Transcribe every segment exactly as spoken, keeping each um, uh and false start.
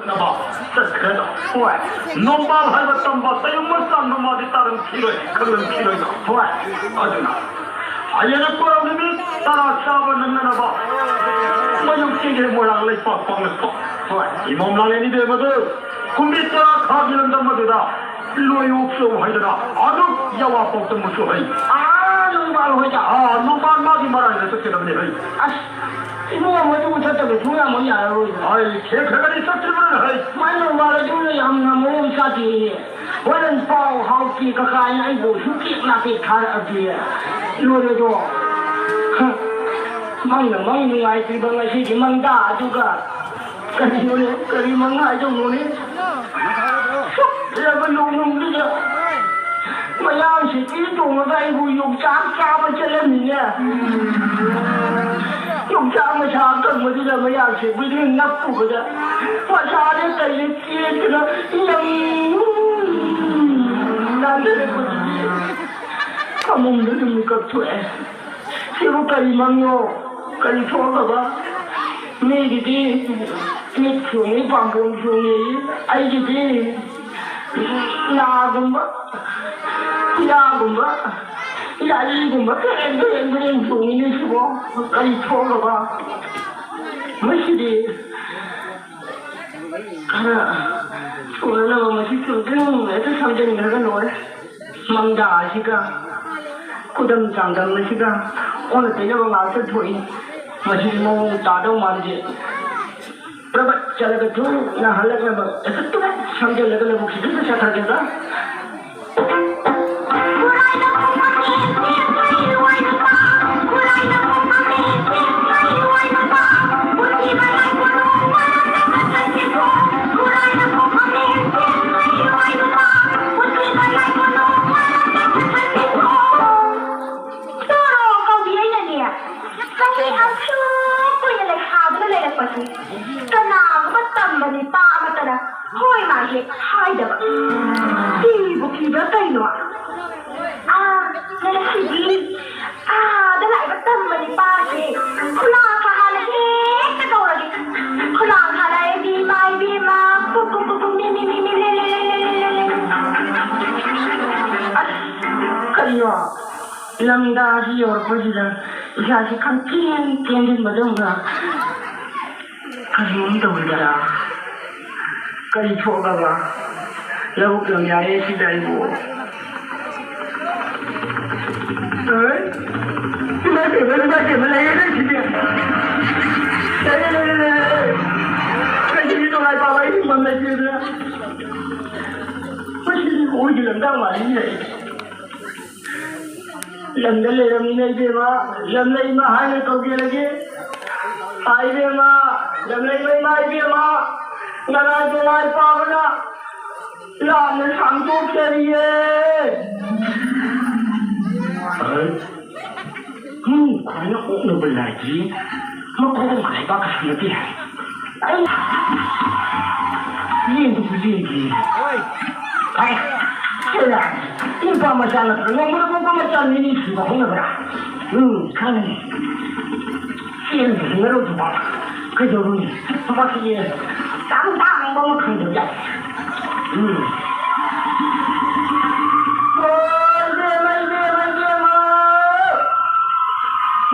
ꯅꯕ ꯆꯠꯈ꯭ꯔꯦꯗ꯫ ꯍꯣꯏ, ꯅꯣꯡꯕꯥꯜ ꯍꯥꯏꯕ ꯇꯝꯕ ꯇꯌꯨꯝ ꯃꯆꯥ ꯅꯃꯥꯗꯤ ꯇꯥꯔꯝꯈꯤꯔꯣꯏ, ꯈꯪꯂꯝꯈꯤꯔꯣꯏꯗ꯫ ꯍꯣꯏ, ꯑꯗꯨꯅ ꯍꯌꯦꯡ ꯀꯣꯔꯧ ꯅꯨꯃꯤꯠ ꯇꯔꯥ ꯆꯥꯕ ꯅꯪꯅꯅꯕ ꯃꯌꯨꯝ ꯆꯦꯟꯒꯦ ꯃꯣꯏꯔꯥꯡ ꯂꯩꯄꯥꯛ ꯄꯥꯡꯂꯛꯄ꯫ ꯍꯣꯏ, ꯏꯃꯣꯝ ꯂꯥꯡꯂꯦꯟ ꯏꯕꯦꯝꯃꯗꯨ ꯀꯨꯝꯕꯤ ꯇꯔꯥ ꯊꯥꯒꯤ ꯂꯝꯗꯝ ꯑꯗꯨꯗ ꯂꯣꯏ ꯑꯣꯛꯆꯧ ꯍꯥꯏꯗꯅ ꯑꯗꯨꯛ ꯌꯥꯋꯥ ꯄꯥꯎꯗꯝꯕꯁꯨ ꯍꯩ꯫ ꯑꯥ, ꯅꯣꯡꯕꯥꯜ ꯍꯣꯏꯗ? ꯑꯥ, ꯅꯣꯡꯕꯥꯜ ꯃꯥꯒꯤ ꯃꯔꯥꯏꯗ ꯆꯠꯀꯗꯕꯅꯤ ꯍꯩ꯫ ꯑꯁ, ꯏꯕꯨꯡꯉꯣ, ꯃꯗꯨꯕꯨ ꯆꯠꯇꯕ ꯁꯨꯡꯌꯥ ꯃꯛ ꯌꯥꯔꯔꯣꯏ꯫ ꯑꯩ ꯈꯦꯈ꯭ꯔꯒꯗꯤ ꯆꯠꯇ꯭ꯔꯤꯕꯅ ꯍꯩ꯫ ꯃꯥꯏ ꯅꯣꯡꯕꯥꯜ ꯑꯗꯨꯅ ꯌꯥꯝꯅ ꯃꯑꯣꯡ ꯆꯥꯗꯦꯌꯦ꯫ ꯍꯣꯔꯦꯟ ꯄꯥꯎ ꯍꯥꯎꯇꯦ ꯀꯀꯥꯏꯅ ꯑꯩꯕꯨ ꯁꯨꯛꯇꯦꯛ ꯅꯥꯇꯦꯛ ꯊꯥꯔꯛꯑꯗꯤ ꯂꯣꯏꯔꯦꯗꯣ꯫ ꯍ, ꯃꯪꯅ ꯃꯪ ꯅꯨꯡꯉꯥꯏꯇ꯭ꯔꯤꯕ ꯉꯁꯤꯗꯤ ꯃꯪꯗꯥ ꯑꯗꯨꯒ ꯀꯔꯤꯅꯣꯅꯦ? ꯀꯔꯤ ꯃꯪ ꯍꯥꯏꯗꯧꯅꯣꯅꯦ? ꯁꯨꯛꯂꯕ ꯅꯣꯡꯃꯗꯨꯗ ꯃꯌꯥꯡꯁꯤ ꯏ ꯇꯣꯡꯉꯒ ꯑꯩꯕꯨ ꯌꯣꯡꯆꯥꯛ ꯆꯥꯕ ꯆꯠꯂꯝꯃꯤꯅꯦ꯫ ꯌꯣꯡꯆꯥꯛ ꯃꯁꯥ ꯑꯀꯪꯕꯗꯨꯗ ꯃꯌꯥꯡꯁꯤ ꯕꯤꯗꯤꯡ ꯅꯞꯄꯨꯕꯗ ꯃꯁꯥꯗ ꯀꯩꯗ ꯆꯦꯟꯗꯅ ꯌꯪ ꯅꯥꯟꯊꯔꯛꯄꯗꯨꯗꯤ ꯐꯃꯨꯡꯗ ꯑꯗꯨꯝ ꯃꯤꯀꯞ ꯊꯣꯛꯑꯦ꯫ ꯁꯤꯕꯨ ꯀꯔꯤ ꯃꯪꯅꯣ? ꯀꯔꯤ ꯊꯣꯛꯂꯕ? ꯃꯤꯒꯤꯗꯤ ꯃꯤꯠ ꯁꯣꯡꯉꯤ, ꯄꯥꯝꯕꯣꯝ ꯁꯣꯡꯉꯤ, ꯑꯩꯒꯤꯗꯤ ꯅꯥꯒꯨꯝꯕ, ꯌꯥꯒꯨꯝꯕ, ꯌꯥꯔꯤꯒꯨꯝꯕ ꯕꯦꯔꯦꯡ ꯕꯦꯔꯦꯡ ꯕꯦꯔꯦꯡ ꯆꯣꯡꯉꯤꯅꯦ ꯁꯤꯕꯣ꯫ ꯀꯔꯤ ꯊꯣꯛꯂꯕ? ꯃꯁꯤꯗꯤ ꯈꯔ ꯁꯣꯟꯅꯅꯕ ꯃꯁꯤ ꯆꯨꯝꯗ꯭ꯔꯤꯡ ꯍꯦꯛꯇ ꯁꯝꯖꯤꯟꯈ꯭ꯔꯒ ꯂꯣꯏꯔꯦ꯫ ꯃꯪꯗꯥ ꯑꯁꯤꯒ ꯈꯨꯗꯝ ꯆꯥꯡꯗꯝ ꯑꯁꯤꯒ ꯑꯣꯟꯅ ꯇꯩꯅꯕ ꯉꯥꯛꯇ ꯊꯣꯛꯏ꯫ ꯃꯁꯤꯗꯤ ꯃꯑꯣꯡ ꯇꯥꯗꯧ ꯃꯥꯟꯗꯦ꯫ ꯄ꯭ꯔꯕꯠ ꯆꯠꯂꯒ ꯊꯨꯅ ꯍꯜꯂꯛꯅꯕ ꯍꯦꯛꯇ ꯇꯨꯃꯤꯟ ꯁꯝꯖꯜꯂꯒ ꯂꯧꯕꯨꯛꯁꯤꯗ ꯆꯠꯈ꯭ꯔꯒꯦꯗ꯫ ꯇꯣꯔꯣ ꯀꯧꯕꯤ ꯑꯩꯅꯅꯦ꯫ ꯆꯍꯤ ꯑꯁꯨꯛ ꯀꯨꯏꯅ ꯂꯩꯁꯥꯗꯨꯅ ꯂꯩꯔꯛꯄꯁꯤ ꯀꯅꯥꯒꯨꯝꯕ ꯇꯝꯕ ꯅꯤꯄꯥ ꯑꯃꯠꯇꯅ ꯍꯣꯏ ꯃꯥ ꯍꯦꯛ ꯍꯥꯏꯗꯕ꯫ ꯀꯤꯕꯨ ꯀꯤꯕ꯭ꯔꯥ ꯀꯩꯅꯣ? ꯑꯥ, ꯉꯁꯤꯗꯤ ꯑꯥꯗ ꯂꯥꯛꯏꯕ ꯇꯝꯕ ꯅꯤꯄꯥꯁꯦ ꯈꯨꯂꯥꯡ ꯈꯥꯍꯥꯟꯅ ꯍꯦꯛꯇ ꯀꯧꯔꯒꯦ꯫ ꯈꯨꯂꯥꯡ ꯈꯥꯍꯥꯟꯅ ꯏꯃꯥ ꯏꯕꯦꯝꯃ꯫ ꯂꯝꯗꯥꯁꯤ ꯌꯧꯔꯛꯄꯁꯤꯗ ꯏꯁꯥꯁꯤ ꯈꯪꯇꯦꯟ ꯇꯦꯟꯁꯤꯟꯕꯗꯧꯅ ꯀꯔꯤꯅꯣꯝ ꯇꯧꯔꯤꯗ꯫ ꯀꯔꯤ ꯊꯣꯛꯂꯕ? ꯂꯧꯕꯨꯛ ꯂꯝꯌꯥꯏ ꯑꯁꯤꯗ ꯑꯩꯕꯨ꯫ ꯑꯦ? ꯏꯃꯥ ꯏꯕꯦꯝꯃ, ꯏꯃꯥ ꯏꯕꯦꯝꯃ, ꯂꯩꯔꯦꯅꯦ ꯁꯤꯗꯤ꯫ ꯂꯩꯔꯦ, ꯂꯩꯔꯦ, ꯂꯩꯔꯦ꯫ ꯀꯩꯒꯤꯅꯣ ꯍꯥꯏꯕ, ꯑꯩ ꯍꯤꯡꯐꯝ ꯂꯩꯇꯦꯗꯅ꯫ ꯃꯁꯤꯗꯤ ꯑꯣꯏꯒꯤ ꯂꯝꯗꯥ ꯃꯥꯜꯂꯤꯅꯦ꯫ ꯂꯝꯗ ꯂꯩꯔꯝꯃꯤꯅꯦ ꯏꯕꯦꯝꯃ, ꯂꯝꯂꯩꯃ ꯍꯥꯏꯅ ꯀꯧꯖꯔꯒꯦ꯫ ꯍꯥꯏ ꯏꯕꯦꯝꯃ, ꯂꯝꯂꯩꯃ ꯏꯃꯥ ꯏꯕꯦꯝꯃ, ꯅꯔꯥꯏ ꯅꯔꯥꯏ ꯄꯥꯕꯅ ꯂꯥꯞꯅ ꯁꯥꯡꯗꯣꯛꯆꯔꯤꯌꯦ꯫ ꯍꯝ, ꯈ꯭ꯋꯥꯏꯅ ꯑꯣꯛꯅꯕ ꯂꯥꯏꯗꯤ ꯃꯈꯣꯡ ꯍꯥꯏꯕ ꯀꯩꯁꯨ ꯅꯠꯇꯦ ꯍꯥꯏ꯫ ꯑꯩ ꯂꯦꯡꯕꯕꯨ ꯂꯦꯡꯗꯦ꯫ ꯍꯥꯏ, ꯁꯦꯔꯥ, ꯅꯨꯄꯥ ꯃꯆꯥ ꯅꯠꯇ꯭ꯔ? ꯅꯣꯡꯃꯗ ꯄꯣꯛꯄ ꯃꯆꯥ ꯃꯤꯅꯤ ꯊꯤꯕ ꯍꯧꯅꯕ꯭ꯔꯥ? ꯎꯝ, ꯈꯪꯉꯤ꯫ ꯆꯦꯟꯕ ꯍꯤꯡꯅꯔꯣꯏꯗꯕ꯫ ꯀꯩꯗꯧꯔꯨꯅꯤ? ꯊꯕꯛꯁꯤ ꯌꯥꯝ ꯇꯥꯡꯕ ꯑꯃ ꯈꯪꯗꯕ ꯌꯥꯏ꯫ ꯎꯝ꯫ ꯑꯣ, ꯏꯕꯦꯝꯃ, ꯏꯕꯦꯝꯃ, ꯏꯕꯦꯝꯃ!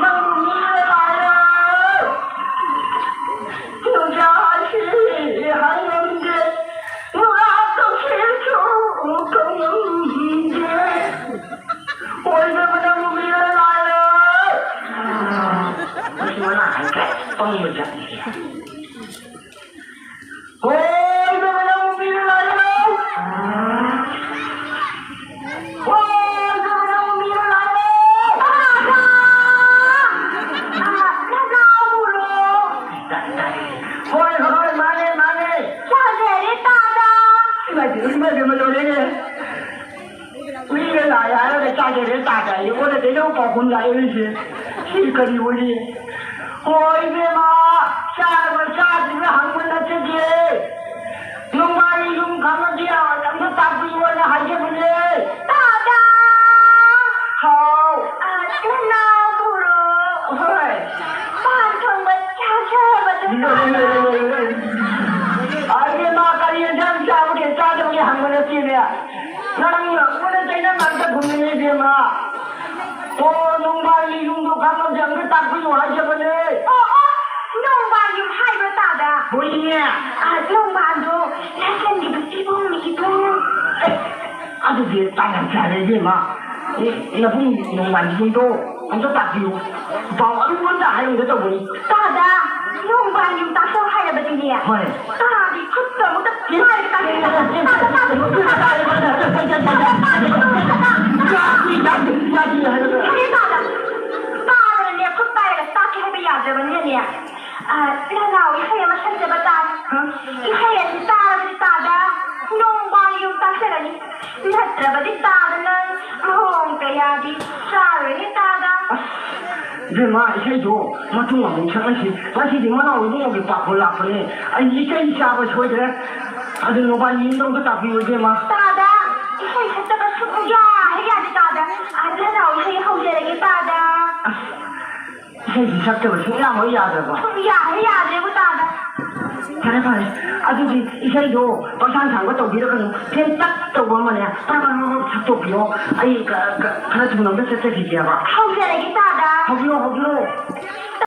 ꯅꯪꯕꯨ ꯃꯤꯔ ꯂꯥꯏꯔ? ꯅꯨꯡꯁꯥꯁꯤ ꯍꯥꯏꯉꯝꯗꯦ, ꯅꯨꯔꯥ ꯇꯧꯁꯤꯁꯨ ꯈꯪꯉꯝꯗꯦ꯫ ꯑꯣꯏꯗꯕ ꯅꯪꯕꯨ ꯃꯤꯔ ꯂꯥꯏꯔ? ꯃꯁꯤ ꯃꯅꯥ ꯍꯥꯏꯐꯦꯠ ꯄꯪꯕ ꯖꯥꯠꯅꯤ꯫ ꯍꯣꯏ, ꯏꯕꯦꯝꯃ, ꯅꯪꯕꯨ ꯃꯤꯔ ꯂꯥꯏꯔ? ꯍꯣꯏ, ꯏꯕꯦꯝꯃ, ꯅꯪꯕꯨ ꯃꯤꯔ ꯂꯥꯏꯔ? ꯇꯥꯗ! ꯑ, ꯅꯅꯥꯎꯔꯣ? ꯍꯣꯏ, ꯍꯣꯏ, ꯃꯥꯅꯦ, ꯃꯥꯅꯦ꯫ ꯊꯥꯖꯔꯦ, ꯇꯥꯗ꯫ ꯏꯃꯥꯏ ꯄꯦꯝꯃ, ꯏꯃꯥꯏ ꯄꯦꯝꯃ, ꯂꯣꯏꯔꯦꯅꯦ꯫ ꯃꯤꯔ ꯂꯥꯏꯔ ꯍꯥꯏꯔꯒ ꯊꯥꯖꯔꯦ, ꯇꯥꯗ ꯍꯥꯏꯌꯦ꯫ ꯑꯣꯟꯅ ꯇꯩꯅꯕ ꯄꯥꯎꯈꯨꯝ ꯂꯥꯛꯑꯦ ꯅꯪꯁꯦ꯫ ꯁꯤ ꯀꯔꯤ ꯑꯣꯏꯔꯤ? ꯍꯣꯏ, ꯏꯕꯦꯝꯃ, ꯆꯥꯔꯕ ꯆꯥꯗ꯭ꯔꯤꯕ ꯍꯪꯕ ꯅꯠꯆꯗꯦ꯫ ꯅꯨꯡꯉꯥꯏ ꯌꯨꯝ ꯈꯪꯉꯗꯤ ꯑꯝꯇ ꯇꯥꯛꯄꯤꯌꯣꯅ ꯍꯥꯏꯖꯕꯅꯦ꯫ ꯇꯥꯗ! ꯍꯥꯎ꯫ ꯑ, ꯅꯅꯥꯎ ꯄꯨꯔꯣ꯫ ꯍꯣꯏ꯫ ꯄꯥꯟ ꯊꯣꯡꯕ ꯆꯥꯖꯕꯗꯨ ꯇꯥꯗ꯫ ꯑ, ꯏꯕꯦꯝꯃ, ꯀꯔꯤ ꯌꯦꯟꯁꯥꯡ ꯆꯥꯕꯒꯦ ꯆꯥꯗꯕꯒꯦ ꯍꯪꯕ ꯅꯠꯇꯦꯅꯦ꯫ ꯅꯪ ꯑꯣꯟꯅ ꯇꯩꯅ ꯉꯥꯛꯇ ꯈꯨꯝꯃꯤꯅꯦ, ꯏꯕꯦꯝꯃ꯫ ꯑꯣ, ꯅꯣꯡꯕꯥꯟꯒꯤ ꯌꯨꯝꯗꯣ ꯈꯪꯉꯝꯗꯦ, ꯑꯝꯇ ꯇꯥꯛꯄꯤꯌꯨ ꯍꯥꯏꯖꯕꯅꯦ꯫ ꯑꯣ, ꯑꯣ, ꯅꯣꯡꯕꯥꯟ ꯌꯨꯝ ꯍꯥꯏꯕ꯭ꯔꯣ, ꯇꯥꯗ? ꯍꯣꯏꯅꯦ꯫ ꯑ, ꯅꯣꯡꯕꯥꯟꯗꯣ ꯂꯥꯏꯁꯪꯒꯤꯗꯣ ꯏꯕꯨꯡ, ꯏꯕꯨꯡ꯫ ꯑꯦ, ꯑꯗꯨꯗꯤ ꯇꯥꯟ ꯌꯥꯝ ꯆꯥꯔꯦ, ꯏꯕꯦꯝꯃ꯫ ꯑꯦ, ꯅꯕꯨꯡ ꯅꯣꯡꯕꯥꯟꯒꯤ ꯌꯨꯝꯗꯣ ꯑꯝꯇ ꯇꯥꯛꯄꯤꯌꯨ꯫ ꯄꯥꯎ ꯑꯔꯨꯕ ꯑꯝꯇ ꯍꯥꯏꯔꯝꯒꯦ ꯇꯧꯕꯅꯤ꯫ ꯇꯥꯗ, ꯅꯣꯡꯕꯥꯟ ꯌꯨꯝ ꯇꯥꯛꯆꯧ ꯍꯥꯏꯔꯕꯗꯤꯅꯦ꯫ ꯍꯣꯏ꯫ ꯇꯥꯗꯤ ꯈꯨꯠꯇ ꯑꯃꯨꯛꯇ ꯄꯥꯏꯔꯒ ꯇꯥꯛꯄꯤꯌꯨ꯫ ꯇꯥꯗ, ꯇꯥꯗ, ꯇꯥꯗ, ꯇꯥꯗ, ꯇꯥꯗ, ꯇꯥꯗ, ꯇꯥꯗ꯫ ꯌꯥꯗꯦ, ꯌꯥꯗꯦ, ꯌꯥꯗꯦ ꯍꯥꯏꯔꯒ꯫ ꯐꯔꯦ ꯇꯥꯗ꯫ ꯇꯥꯗꯅꯅꯦ, ꯈꯨꯠ ꯄꯥꯏꯔꯒ ꯇꯥꯛꯀꯦ ꯍꯥꯏꯕ ꯌꯥꯗ꯭ꯔꯕꯅꯤꯅꯅꯦ꯫ ꯑ, ꯅꯅꯥꯎ ꯏꯁꯩ ꯑꯃ ꯁꯛꯆꯕ ꯇꯥꯏ꯫ ꯍꯥ? ꯏꯁꯩ ꯑꯁꯤ ꯇꯥꯔꯕꯗꯤ ꯇꯥꯗ ꯅꯣꯡꯕꯥꯟ ꯌꯨꯝ ꯇꯥꯛꯆꯔꯅꯤ꯫ ꯅꯠꯇ꯭ꯔꯕꯗꯤ ꯇꯥꯗ ꯅꯪ ꯃꯑꯣꯡ ꯀꯌꯥꯗꯤ ꯆꯥꯔꯣꯏꯅꯦ ꯇꯥꯗ꯫ ꯑꯁ, ꯏꯕꯦꯝꯃ, ꯏꯁꯩꯗꯣ ꯃꯇꯨꯡ ꯑꯃꯨꯛ ꯁꯛꯂꯁꯤ꯫ ꯉꯁꯤꯗꯤ ꯃꯅꯥꯎ ꯏꯕꯨꯡꯉꯣꯒꯤ ꯄꯥꯐꯣ ꯂꯥꯛꯄꯅꯦ꯫ ꯑꯩ ꯏꯁꯩ ꯆꯥꯕ ꯁꯣꯏꯗ꯭ꯔꯦ꯫ ꯑꯗꯨ ꯅꯣꯡꯕꯥꯟ ꯌꯨꯝꯗ ꯑꯝꯇ ꯇꯥꯛꯄꯤꯌꯨ, ꯏꯕꯦꯝꯃ꯫ ꯇꯥꯗ, ꯏꯁꯩ ꯁꯛꯇꯕ ꯁꯨꯡꯌꯥ ꯍꯦꯛ ꯌꯥꯗꯦ ꯇꯥꯗ꯫ ꯑ, ꯅꯅꯥꯎ ꯏꯁꯩ ꯍꯧꯖꯔꯒꯦ ꯇꯥꯗ꯫ ꯑꯁ, ꯏꯁꯩꯁꯤ ꯁꯛꯇꯕ ꯁꯨꯡꯌꯥ ꯍꯦꯛ ꯌꯥꯗ꯭ꯔꯕ? ꯁꯨꯡꯌꯥ ꯍꯦꯛ ꯌꯥꯗ꯭ꯔꯦꯕꯨ ꯇꯥꯗ꯫ ꯐꯔꯦ, ꯐꯔꯦ꯫ ꯑꯗꯨꯗꯤ ꯏꯁꯩꯗꯣ ꯄꯪꯁꯥꯟ ꯁꯥꯟꯕ ꯇꯧꯕꯤꯔꯒꯅꯨ꯫ ꯇꯦꯟꯇꯛ ꯇꯧꯕ ꯑꯃꯅꯦ, ꯄꯔꯞ ꯄꯔꯞ ꯄꯔꯞ ꯁꯛꯇꯣꯛꯄꯤꯌꯣ꯫ ꯑꯩ ꯈ-, ꯈ-, ꯈꯔ ꯊꯨꯅ ꯑꯝꯇ ꯆꯠꯆꯈꯤꯒꯦꯕ꯫ ꯍꯧꯖꯔꯒꯦ ꯇꯥꯗ꯫ ꯍꯧꯕꯤꯔꯣ, ꯍꯧꯕꯤꯔꯣ꯫